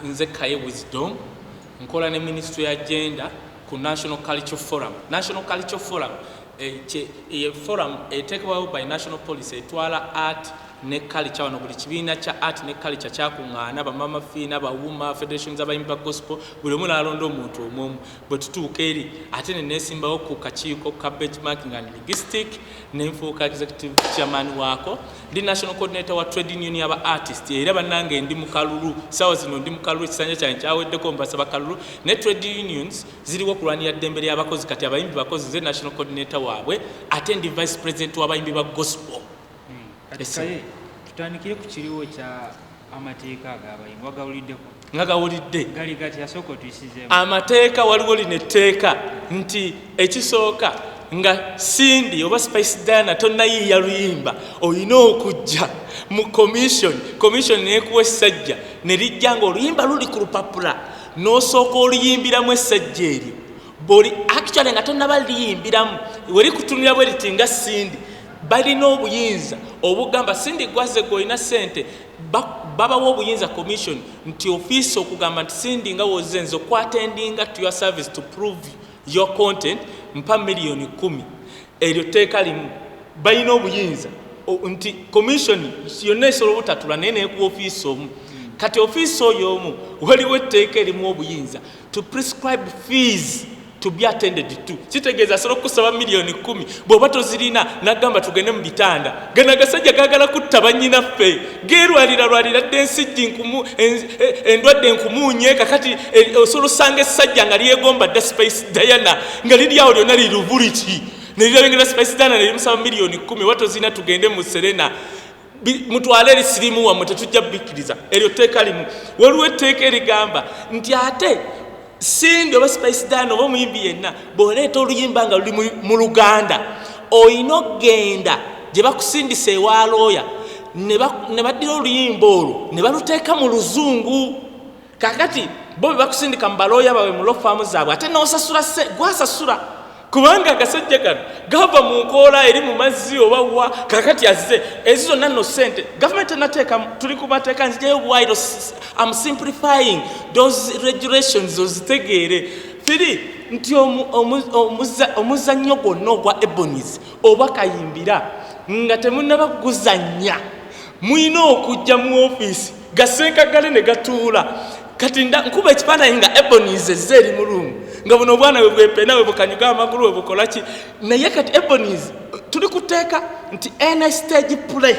Nze Kaye Wisdom, nkola ne Ministry ya Gender ku National Culture Forum. National Culture Forum ye forum eteekebwawo by national policy etwala art ne culture wano. Buli kibiina kya art ne culture kyakuŋŋaana, bamama fiina, bawuma federation z'abayimbi ba gospel, buli omu n'alonda omuntu omwomu. Bwe tutuuka eri ate ne neesimbawo ku kakiiko ka benchmarking and logistic, nenfuuka executive chairman waako. Ndi national coordinator wa trade union y'aba artist. Era bannange, ndi mu kalulu, saawa zino ndi mu kalulu, ekisanja kyange kyaweddeko, mbasaba kalulu. Ne trade unions ziriwo okulwanira ddembe ly'abakozi. Kati abayimbi bakozi, nze national coordinator waabwe, ate ndi vice president w'abayimbi ba gospel. Kati Yes. Kaye, tutandikire ku kiriwo kya amateeka ag'abayimbi, wagawuliddeko? Nga gawulidde. Gali gati? Asooka otuyisizeemu. Amateeka, waliwo lino etteeka nti ekisooka nga Cindy oba Spice Diana tonnayiiya luyimba, olina okujja mu commission. Commission nekuwa essajja ne lijja nga oluyimba luli ku lupapula, n'osooka oluyimbiramu essajja eryo. Boli actually nga tonnaba liyimbiramu, werikutunira bwe riti nga Cindy, balina obuyinza obugamba Cindy gwaze gwe olina sente. Babawa obuyinza commission nti ofiisi okugamba nti Cindy, nga woze nze okwattendinga to your service to prove your content, mpa miliyoni 10. Eryo tteeka limu. Balina obuyinza nti commission yonna esobola obutatula, naye nekuwa ofiisi omu. Kati ofiisi oyo omu, waliwo etteeka erimu obuyinza to prescribe fees to be attended to. Kitegeeza asobola okukusaba miliyoni 10, bw'oba tozirina nagamba tugende mu bitanda. Gano agasajja gagala kutta bannyinaffe, geerwalira lwalira dde ensijji endwadde nkumuunye. Kakati osobola osanga essajja nga lyegomba dda Spice Diana, nga liri awo lyonna liruvuliti, nelirabengera Spice Diana, nerimusaba miliyoni 10, oba tozirina tugende mu Serena. Mutwale eri sirimu wammwe, tetujja bikkiriza. Eryo tteeka limu. Waliwo etteeka erigamba nti ate Cindy oba Spice Diana oba omuyimbi yenna, bw'oleeta oluyimba nga luli mu Luganda, olina okgenda gye bakusindisa ewa looya, ne baddira oluyimba olwo ne baluteeka mu Luzungu. Kakati bo bwe bakusindika mu balooya baabwe, mu law firm zaabwe, ate n'osasula gwasasula, kubanga agasajja gano gava mu nkoola eri mu mazzi oba wa. Kakati azze ezo zonna nno sente gavumenti enateeka. Tuli ku mateeka, nzijayo obuwaayiro. Am simplifying those regulations ozitegeere. Firi nti omuzannyo gwonna ogwa Ebonies oba Kayimbira nga temunnaba guzannya, mulina okujja mu ofiisi gasenkagale ne gatuula. Kati nkuba ekifaananyi nga Ebonies ezze eri mu room, nga buno obwana bwe bwepena, bwe bukanyuga amagulu, bwe bukola ki. Naye kati Ebonies tuli kuteeka nti any stage play,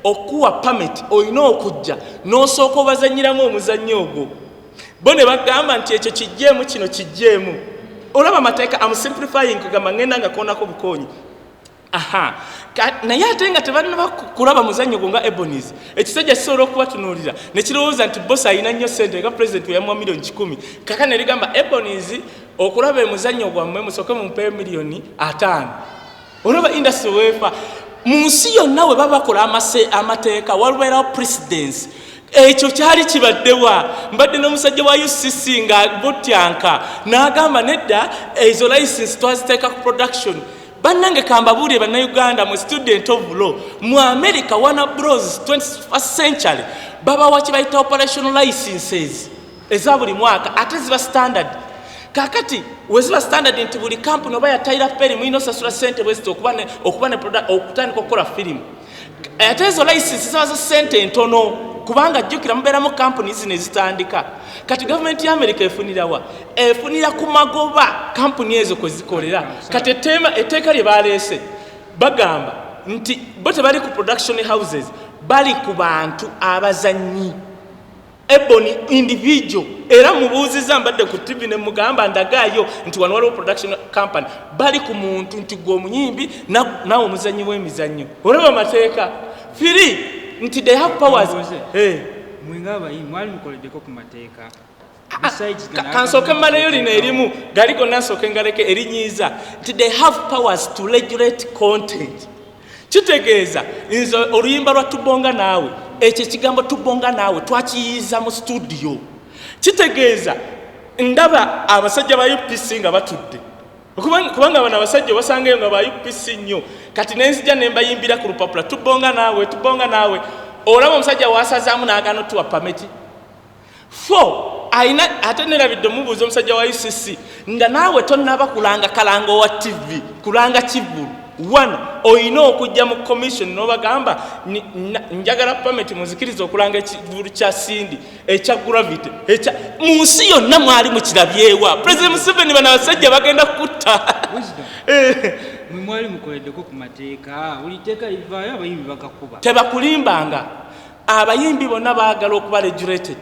okuwa permit olina okujja n'osooka obazanyiramu omuzannyo ogwo, bo ne bagamba nti ekyo kijjeemu, kino kijjeemu. Olaba amateeka? Am simplifying, kugamba ngenda nga koonako bukoonyi. Aha. Naye ate nga tebannaba kulaba muzannyo gwo nga Ebonies, ekisajja kisobola okubatunuulira ne kirowooza nti bosi alina nnyo sente, nga president weyamuwa miliyoni 100. Kaka ne ligamba Ebonies, okulaba emuzannyo gwammwe musooke mumpeyo miliyoni 50. Olaba industry weefa? Mu nsi yonna we baba bakola amateeka, walubeerawo precedence. Ekyo kyali kibaddewa? Mbadde n'omusajja wa UCC nga butyanka n'agamba nedda, ezo license twaziteeka ku production. Bannange, kambabuulire Bannayuganda, mu student of law mu America, Warner Bros, 21st century, babawa kye bayita operational licenses eza buli mwaka, ate ziba standard. Kakati weziba standard nti buli kampuni oba ya Tyler Perry, mulina osasula sente bweziti okuba ne okutandika okukola firimu. Ate ezo license ziba za sente ntono, kubanga jjukira mubeeramu kampuni zino ezitandika. Kati gavumenti ya Amerika efunirawa? Efunira ku magoba kampuni ezo kwe zikolera. Kati etteeka lye baleese bagamba nti bo tebali ku production houses, bali ku bantu abazannyi, Ebony individual. Era mubuuziza, mbadde ku TV ne mugamba ndagaayo nti wano waliwo production company. Bali ku muntu nti gwe omuyimbi naawe omuzannyi w'emizannyo. Olaba amateeka firi nti they have powers. Mbuuze. Hey. Mwe ng'abayimbi mwali mukoleddeko ku mateeka besides gano Kansooke agavumenti mmaleyo lino eteekawo? Erimu gali gonna, nsooke ngaleke erinyiiza nti they have powers to regulate content. Kitegeeza nze oluyimba lwa Tubonga Naawe, ekyo ekigambo Tubonga Naawe twakiyiiza mu studio. Kitegeeza ndaba abasajja ba UPC nga batudde, kubanga bano abasajja obasangayo nga ba UPC nnyo. Kati nenzija nembayimbira ku lupapula Tubonga Naawe, Tubonga Naawe. Olaba omusajja wasazaamu n'agaana otuwa permit. Four, ayina ate nerabidde omubuuza omusajja wa UCC nga naawe tonnaba kulanga kalango wa TV, kulanga kivvulu. One, oyina okujja mu commission n'obagamba, "Njagala permit, munzikiriza okulanga ekivvulu kya Cindy ekya Gravity ekya mu nsi yonna." Mwali mukirabyewa? President Museveni, bano abasajja bagenda kutta. Wisdom. Mwe mwali mukoleddeko ku mateeka, buli tteeka livaayo abayimbi bagakuba. Tebakulimbanga, abayimbi bonna baagala okuba regulated.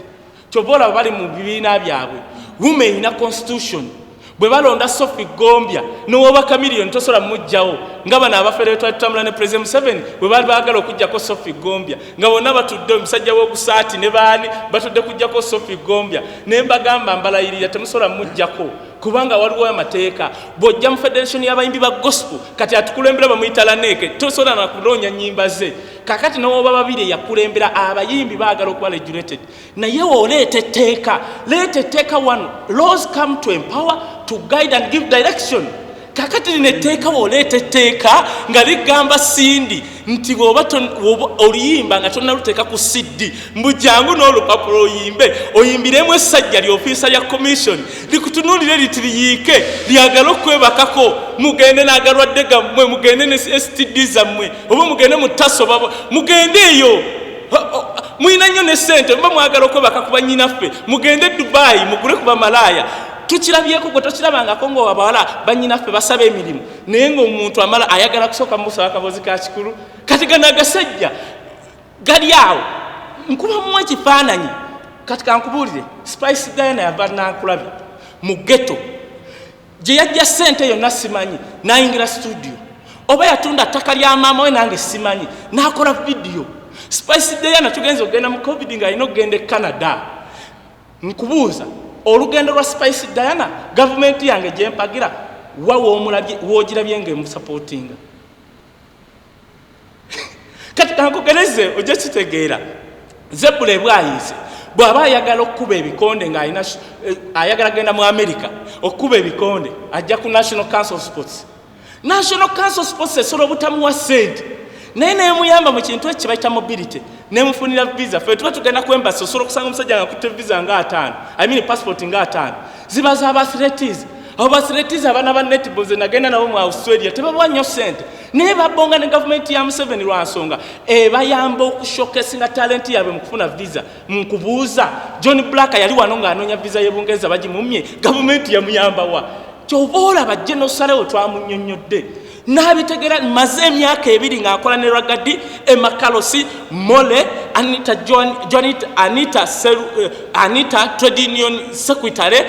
Kyova olaba bali mu bibiina byabwe. UMA erina constitution. Bwe balonda Sophie Gombya nowoba Chameleone, tosobola mumugjawo. Nga bano abafere twali tutambula ne President Museveni, bwe baali baagala okugjako Sophie Gombya, nga bonna batudde, omusajja w'ogusaati ne baani batudde kujjako Sophie Gombya, ne mbagamba, mbalayirira, temusobola mumuggyako kubanga waliwo amateeka. Bw'ojja mu federation y'abayimbi ba gospel, kati atukulembera bamuyita Laneeke, tosobola nakunoonya nyimba ze. Kakati nowoba babiri yakulembera abayimbi baagala okuba regulated, naye woleeta etteeka, leeta etteeka. One, laws come to empower, to guide and give direction. Kakati lino etteeka, woleeta etteeka nga ligamba Cindy nti bw'oba oluyimba nga tonnaluteeka ku CD, mbu jangu n'olupapula oyimbe, oyimbiremu essajja lyofiisa lya commission likutunuulire liti liyiike lyagale okwebakako. Mugende n'agalwadde gammwe, mugende ne STD zammwe, oba mugende mu taso, mugende eyo. Mulina nnyo ne sente, muba mwagala okwebaka ku bannyinaffe, mugende Dubayi mugule ku bamalaaya. Tukirabyeko, gwe tokirabangako nga abawala bannyinaffe basaba emirimu, naye ngaomuntu amala ayagala kusooka mumusaba akabozi ka kikulu. Kati gano agasajja gali awo, nkubamu ekifaananyi. Kati kankubuulire, Spice Diana yava nankulabye mu ghetto gye yajja sente yonna simanyi, nayingira studio oba yatunda ttaka lya maama we, nange simanyi, n'akola vidiyo. Spice Diana tugenza okugenda mu COVID ng'alina okugenda e Canada. Nkubuuza, olugendo lwa Spice Diana, gavumenti yange gyempagira, wa woogirabye ngaemusupportinga? Kati kankugereze ojja kitegeera. Zebula ebwayiise bw'aba ayagala okukuba ebikonde ng'alina ayagala genda mu America okukuba ebikonde, ajja ku National Council of Sports. National Council of Sports esobola obutamuwa sente, naye nemuyamba mu kintu ekyo kyebayita mobility, nemufunira visa. Fe tuba tugenda ku embassy, osobola okusanga omusajja nga akutte visa nga 50, I mean passport nga 50, ziba za athletes. Abo athletes, abaana ba netball ze nagenda nabo mu Australia, tebabawa nnyo sente, naye babonga ne gavumenti ya Museveni lwa nsonga ebayamba okushowcasinga talent yaabwe mu kufuna visa. Nkubuuza, John Black yali wano ng'anoonya visa y'Ebungereza, bagimumye, gavumenti yamuyambawa? Kyova olaba General Saleh twamunnyonnyodde n'abitegera. Maze emyaka 2 ng'akola ne Ragga Dee, Emma Carlos, Mole, Anita John, Johnita, Anita, Seru, Anita trade union secretary,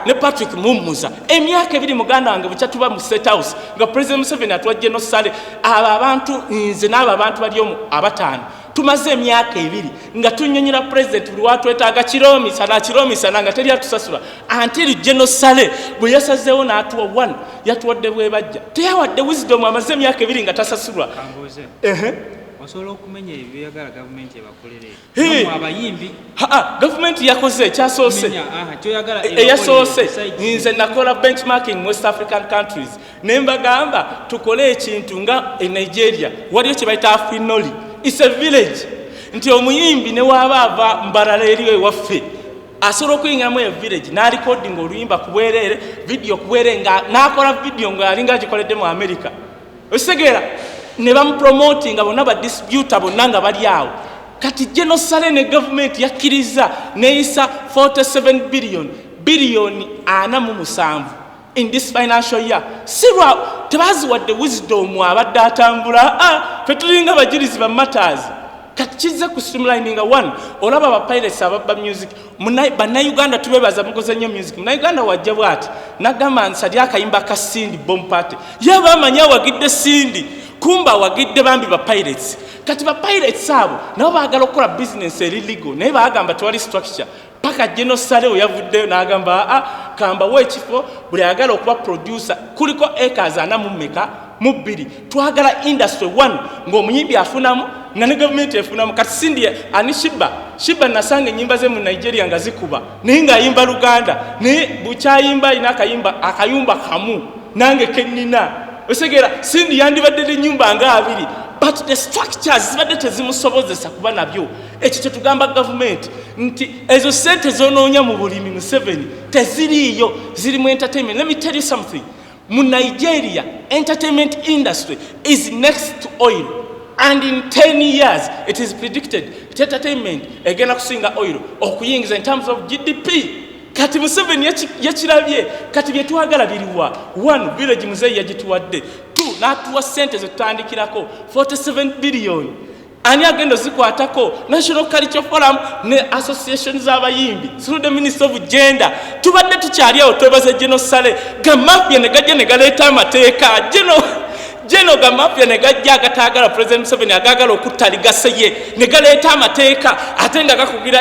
ne Patrick Mumuza. Emyaka 2, muganda wange, bukya tuba mu State House nga President Museveni atuwa General Saleh. Abo abantu, nze n'abo abantu bali omu abataano, tumaze emyaka 2 nga tunyonyola president buli watwetaaga kiromisana kiromisana nga teri atusasula, until General Saleh bwe yasazeewo n'atuwa one. Yatuwadde bwebajja, teyawadde Wisdom amaze emyaka 2 nga tasasulwa. Kambuuze. Ehe. Osobola okumenya ebyo byoyagala gavumenti ebakolere? Hey. Nammwe abayimbi. Haa, gavumenti yakoze ekyasoose. Menya, aha, kyoyagala Eyasoose, ebakolere, besides- nze nakola benchmarking mu West African countries ne mbagamba tukole ekintu nga e Nigeria waliyo kye bayita Afrinolly. It's a village nti omuyimbi ne waaba ava Mbarara eri ewaffe asobola okuyingiramu eyo village n'arecordinga oluyimba ku bwereere, video ku bwereere, nga n'akola video ng'alinga agikoledde mu America. Okitegeera? Ne bamupromotinga bonna, badistributor bonna nga bali awo. Kati General Saleh ne gavumenti yakkiriza neyisa 47 billion, biliyoni 47 in this financial year. Si lwa tebaziwadde Wisdom abadde atambula. Ah, fe tulinga bajirizi ba matters. Kati kizze ku streamlininga. One, olaba aba pirates ababba music. Bannayuganda tubebaza, mukoze nnyo music. Munnayuganda wajja bwati nagamba nsali akayimba ka Cindy Bomb Party, ye amanyi awagidde Cindy, kumba awagidde bambi ba pirates. Kati ba pirates abo nabo baagala okukola business eri legal, naye bagamba tewali structure, paka General Saleh yavuddeyo n'agamba, aa, kambawo ekifo buli ayagala okuba producer. Kuliko acres 42. Twagala industry one ng'omuyimbi afunamu nga ne gavumenti efunamu. Kati Cindy ani Sheebah, Sheebah nasanga enyimba ze mu Nigeria nga zikuba, naye ng'ayimba Luganda, naye bukyayimba alina akayimba akayumba kamu nange kenina. Osegeera? Cindy yandibadde nenyumba nga 20. But the structures zibadde tezimusobozesa kuba nabyo. Ekyo kyetugamba gavumenti nti ezo sente zonoonya mu bulimi, Museveni, teziriiyo, ziri mu entertainment. Let me tell you something. Mu Nigeria, entertainment industry is next to oil, and in 10 years it is predicted nti entertainment egenda kusinga oil okuyingiza in terms of GDP. Kati Museveni yakirabye. Kati byetwagala biriwa? One, village muzeeyi yagituwadde. Two, n'atuwa sente zetutandikirako, 47 billion. Ani agenda ozikwatako? National Culture Forum ne association z'abayimbi through the Minister of Gender. Tubadde tukyali awo, twebaze Geno Sale, gamafia ne gajja ne galeeta amateeka geno geno gamafia ne gajja agataagala President Museveni, agagala okutta legacy ye, ne galeeta amateeka ate nga gakugira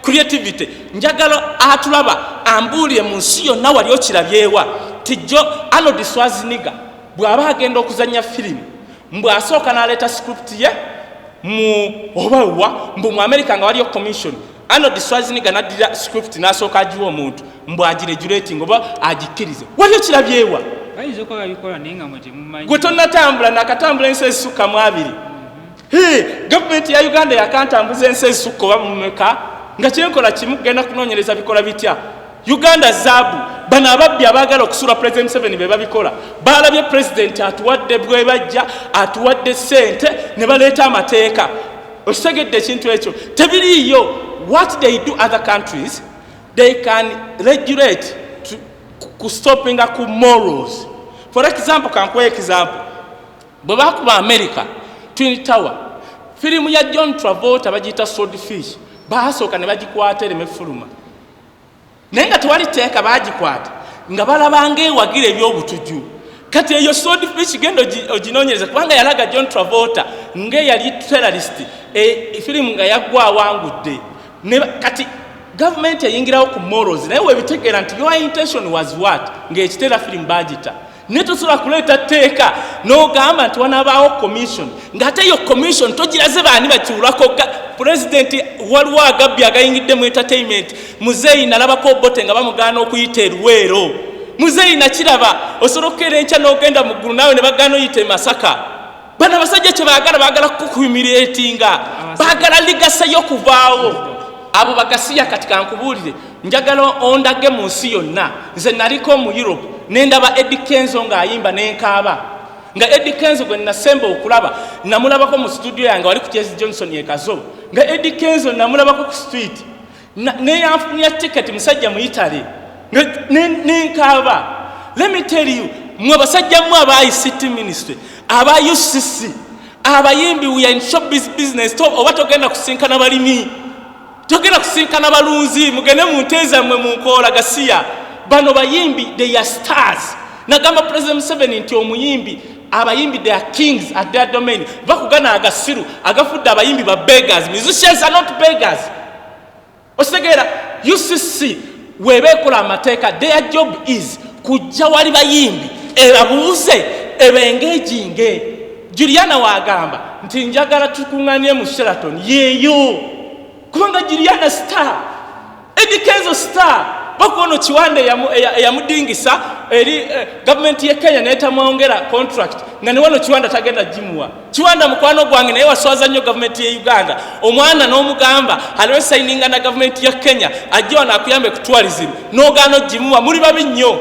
creativity. Njagala atulaba ambuulire, mu nsi yonna wali okirabyewa tijjo Arnold Schwarzenegger bw'aba agenda okuzanya firimu, mbw'asooka n'aleeta script ye mu oba wa, mbu mu America nga waliyo commission, Arnold Schwarzenegger n'addira script n'asooka agiwa omuntu, mbu agiregulating oba agikkirize? Wali okirabyewa? Bayinza okuba babikola naye nga mwe temumanyi. Gwe tonnatambula, nakatambula ensi ezisukka mu 20. Gavumenti ya Uganda yakantambuza ensi ezisukka oba mumeka, nga kyenkola kimu, kugenda kunoonyereza bikola bitya. Uganda zaabu. Bano ababbi abaagala okusuula President Museveni be babikola. Balabye Pulezidenti atuwadde, bwe bajja atuwadde sente ne baleeta amateeka. Okitegedde ekintu ekyo? Tebiriiyo. What they do, other countries, they can regulate ku stoppinga ku morals. For example, kankuwa example, bwe bakuba America Twin Tower, firimu ya John Travolta bagiyita Swordfish, basooka ne bagikwata ereme fuluma, naye nga tewali tteeka. Bagikwata nga balabanga ewagira ebyobutuju. Kati eyo Swordfish genda oginoonyereza, kubanga yalaga John Travolta ng'eyali terrorist. Firimu nga yaggwa awangudde. Kati gavumenti eyingirawo ku morals, naye webitegeera nti your intention was what, ng'ekiteera firimu bagita. Naye tosobola kuleeta tteeka n'ogamba nti wanaabaawo commission, ng'ate eyo commission togiraze baani bakiwulako. Pulezidenti, waliwo agabbi agayingidde mu entertainment. Muzeeyi, nalabako Obote nga bamugaana okuyita eruweero. Muzeeyi, nakiraba. Osobola okukeera enkya n'ogenda mu ggulu naawe ne bagaana oyita e Masaka. Bano abasajja kye baagala, baagala kukuhumiliatinga, baagala legacy yo kuvaawo. Abo bagasiya. Kati kankubuulire, njagala ondage mu nsi yonna. Nze naliko mu Europe, nendaba Eddy Kenzo ng'ayimba, nenkaaba. Nga Eddy Kenzo gwe nasemba okulaba, namulabako mu studio yange wali ku Chase Johnson e Kazo. Nga Eddy Kenzo namulabako ku street, neyanfunira ticket, musajja mu Italy, nenkaaba. Let me tell you, mwe abasajja mmwe aba ICT ministry, aba UCC, abayimbi, we are in showbiz business. Oba togenda kusinkana balimi, togenda kusinkana balunzi, mugende mu nte zammwe mu nkoola gasiya. Bano bayimbi, they are stars. Nagamba President Museveni nti omuyimbi, abayimbi, they are kings at their domain. Bakugana agasiru agafudde abayimbi ba beggars. Musicians are not beggars. Okitegeera? UCC weba ekola amateeka, their job is kujja wali bayimbi, ebabuuze, ebengeginge. Juliana wagamba nti njagala tukuŋŋanye mu Sheraton yeeyo, kubanga Juliana star, Eddy Kenzo star. Bakuono Kiwanda eyamudingisa eri gavumenti ye Kenya netamwongera contract, nga ne wano Kiwanda tagenda gimuwa. Kiwanda mukwano gwange, naye waswaza nnyo gavumenti ye Uganda. Omwana n'omugamba aliwe sayininga na gavumenti ya Kenya, ajje wano akuyambe ku tourism, n'ogaana ogimuwa. Muli babi nnyo.